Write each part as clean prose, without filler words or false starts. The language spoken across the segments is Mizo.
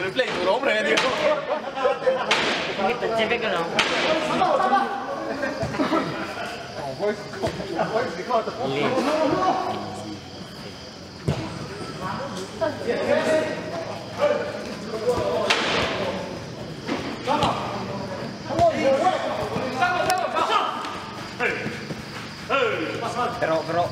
Replay tur a awm reng a ni. Che vek alawm. Pero pero.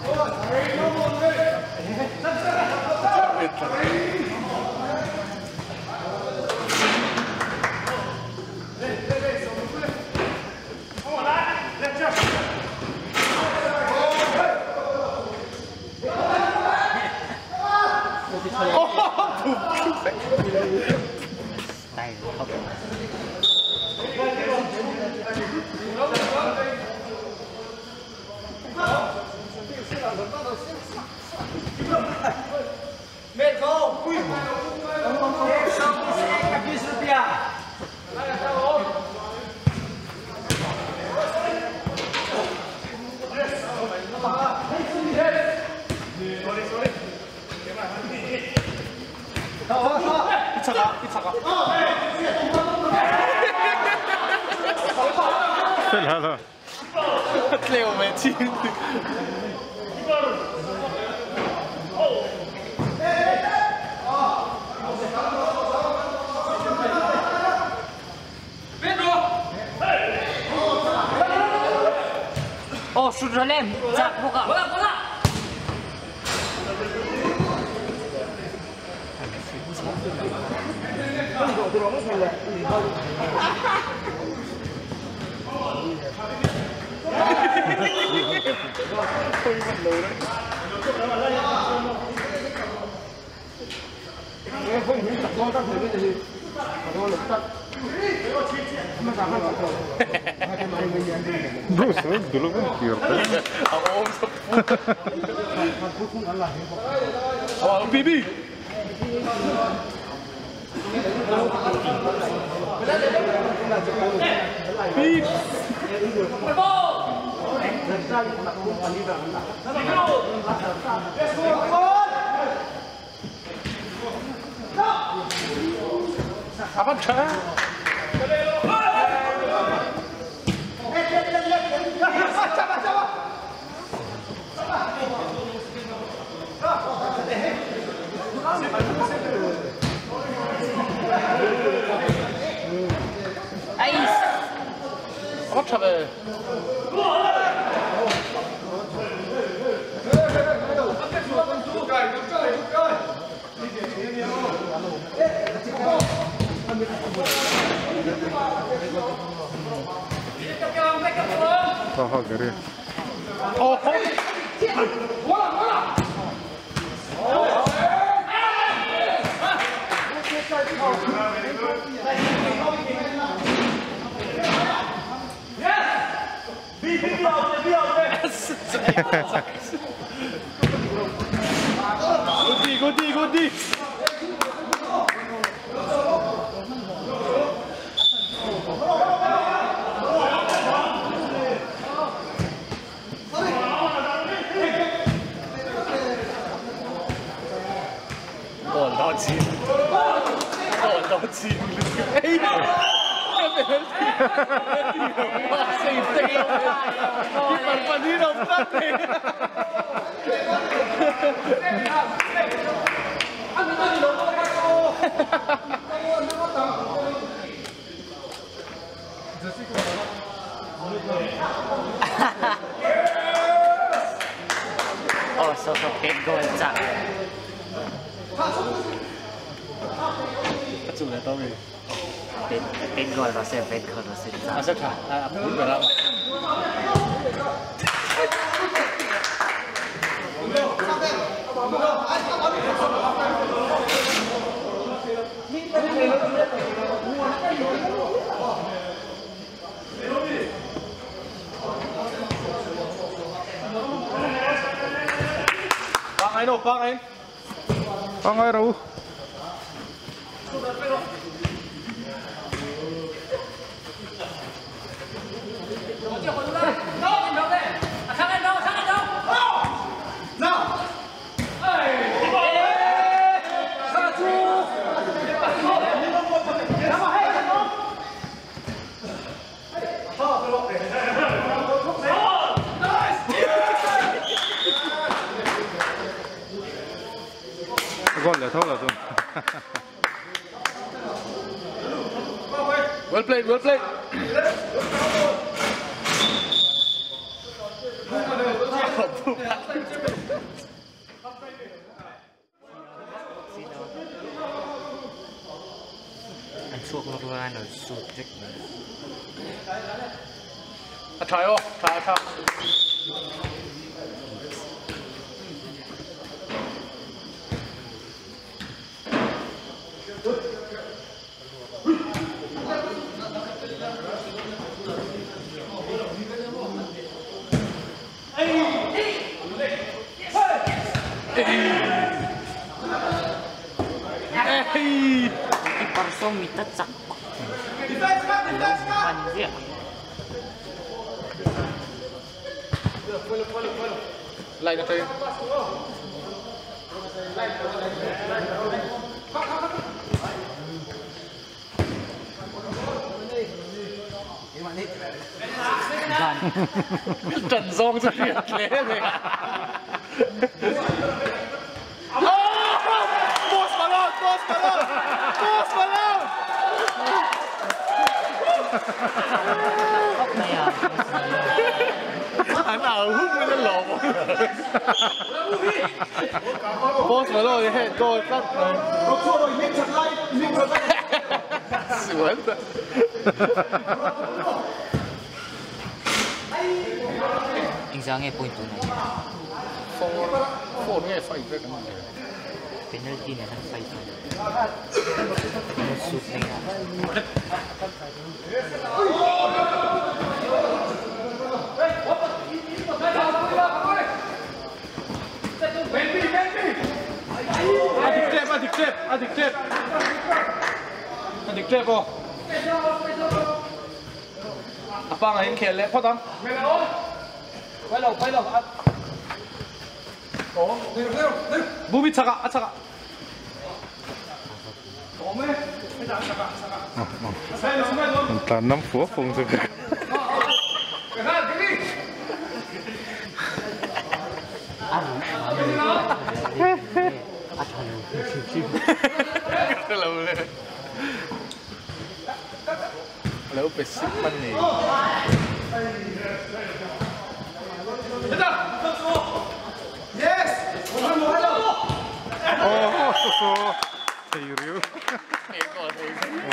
Style top. Leo Messi. Oh, sudah lem. Cak buka. Bruce, dulu kan kira. Oh, BB. Beep. Apa cara? Ais. Apa cara? Aha, gere. Oh. Good D, good D, good D. Ball到钱，ball 到錢。哎呀！Safety. Kiper panino plate. Oh, so so paid goal cak. Paid goal rasa, paid goal rasa cak. Asal kah? Aku berapa? Pangain oh, pangain. Pangain raw. Goal leh tho lo chu. Well played, well played. An chhuak lawk lai an rawn shoot vek mai. A tha aw, tha a tha. Keeper saw mi ta chak a lo hman ziah. Line atangin. Tan zawng chu hriat hle mai a. Post Malone! Post Malone! Post Malone! An au huk in a lawm awm. Post Malone hi hei goal tlat mai. Sual ta. Engzah nge point tunah hian? Four, four nge five vek an ni. Penalty nen an five a ni. An shoot mai a. A dik tep, a dik tep, a dik tep. A dik tep aw. A panga in khel leh phawt ang. Bubi chak ah, a chak ah. An tlan nam fuah fung chu. A tha lo hrim hrim. Ka hre lo le. A lo pe sip a ni. Aw thei riu.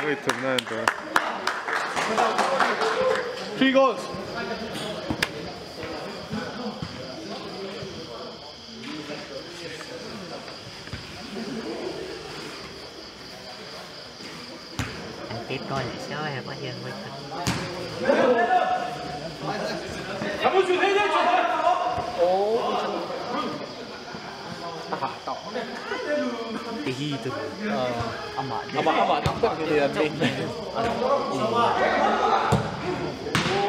Oi thumna en tawh. Three goals. An tết coi lại sao hay có hiền với thật. Cái gì từ ama Ama ama tak tak lian ni.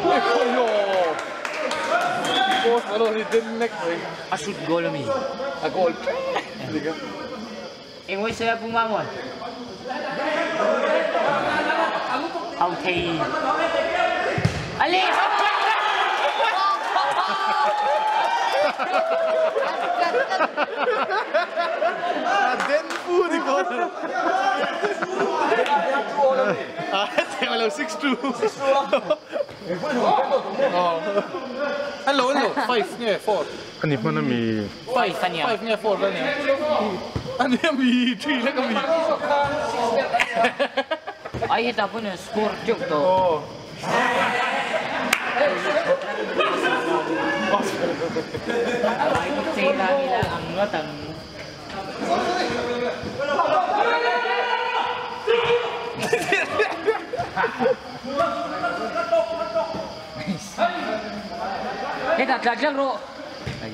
Oi yo. Post Malone hi din nek mai. A shoot goal ami. A goal. Dika. Em ơi xe bung mang rồi. Ông thì Ali. A den fu di goal. A theo lo 6-2. Oh. Hello hello 5 nge 4. Ani hman ami. Five ania. 5 nge 4 ka ni. Ani ami 3 lek ami. Ai heta pun score juk to. Oh. Ai ko chơi la ila ang nga tang. Heta tla jang ro. Ai.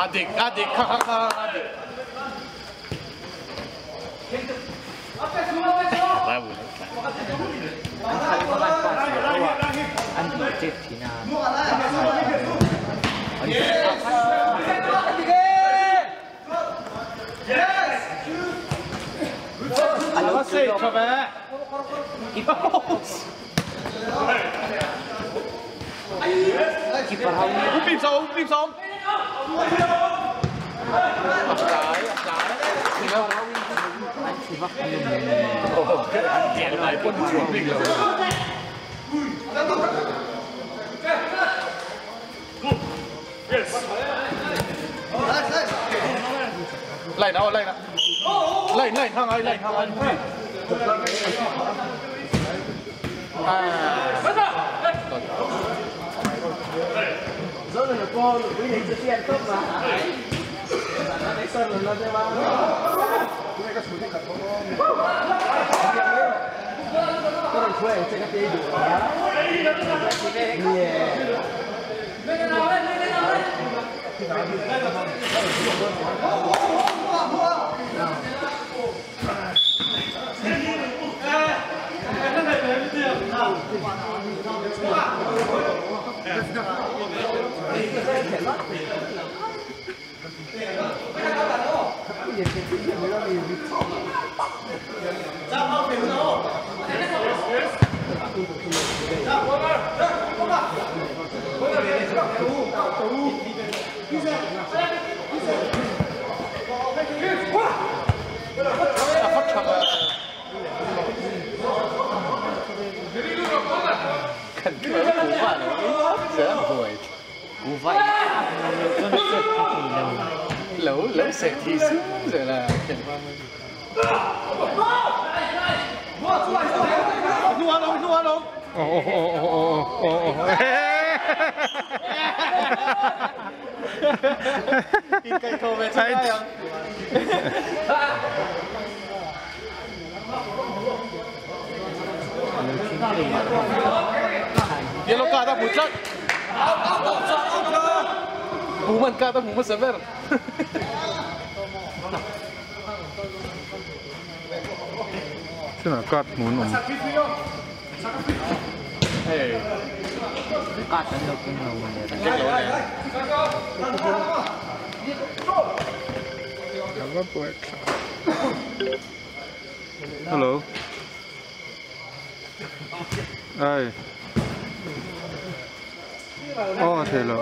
Adik adik ha ha ha adik. An thal ko an pass lo an hmu chet thina. Alo se chove. Keeper hau ni. Up bip som, up bip som. Line out, line out. Line, line, hang on, line, hang on. Lẩu sệt thì xuống rồi là chuyển qua. Yellow card mutlak. Buman kata buman sever. Thế là cắt muốn không? Cắt nó cũng lâu rồi. Hello. Ai? Oh, thế là.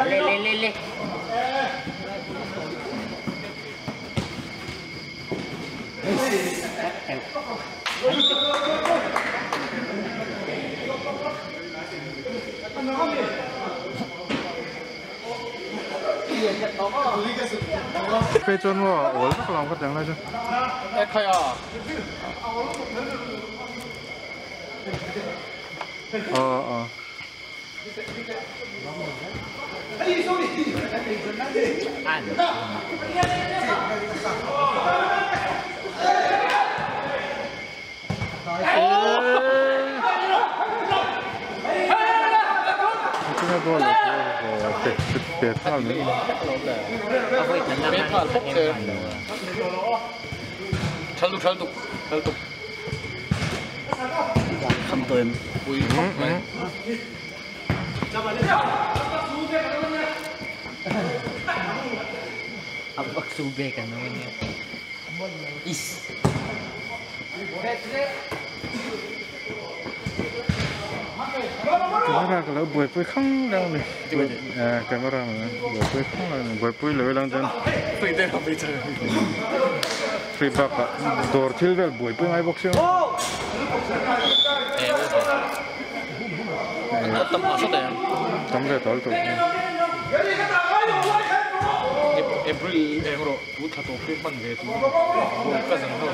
Lên lên lên. Phê chân vào, ổn các lòng các chẳng lại chứ. Ờ. 잘도 잘도. 감도임. Abak sube ka naman yun. Is. Camera cái lỡ buổi cuối không đâu này. À, camera mà buổi cuối không là buổi cuối lỡ đang chân. Free back ạ. Door thiếu về buổi cuối ngay bốc siêu. Tấm về tới rồi. April 앵으로 두타도 필만 외도 까지는 하고.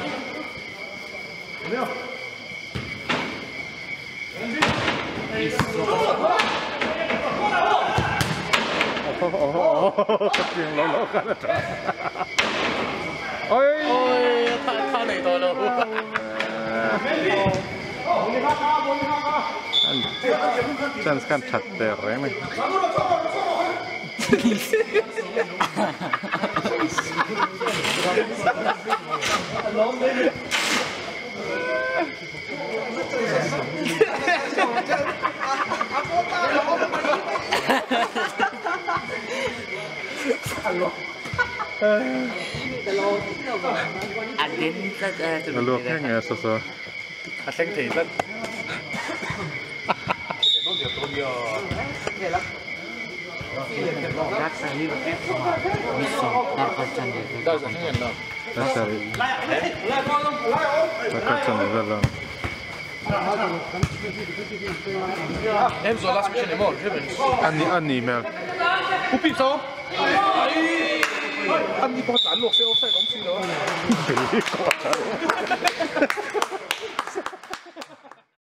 ôi ôi này to đâu. Chân scan chặt để rẽ mình. A den tlat a A luak nge nge sa sa. A thleng thei tlat. Dar sarih. Darkar chanve vel a. Ani ani hmel.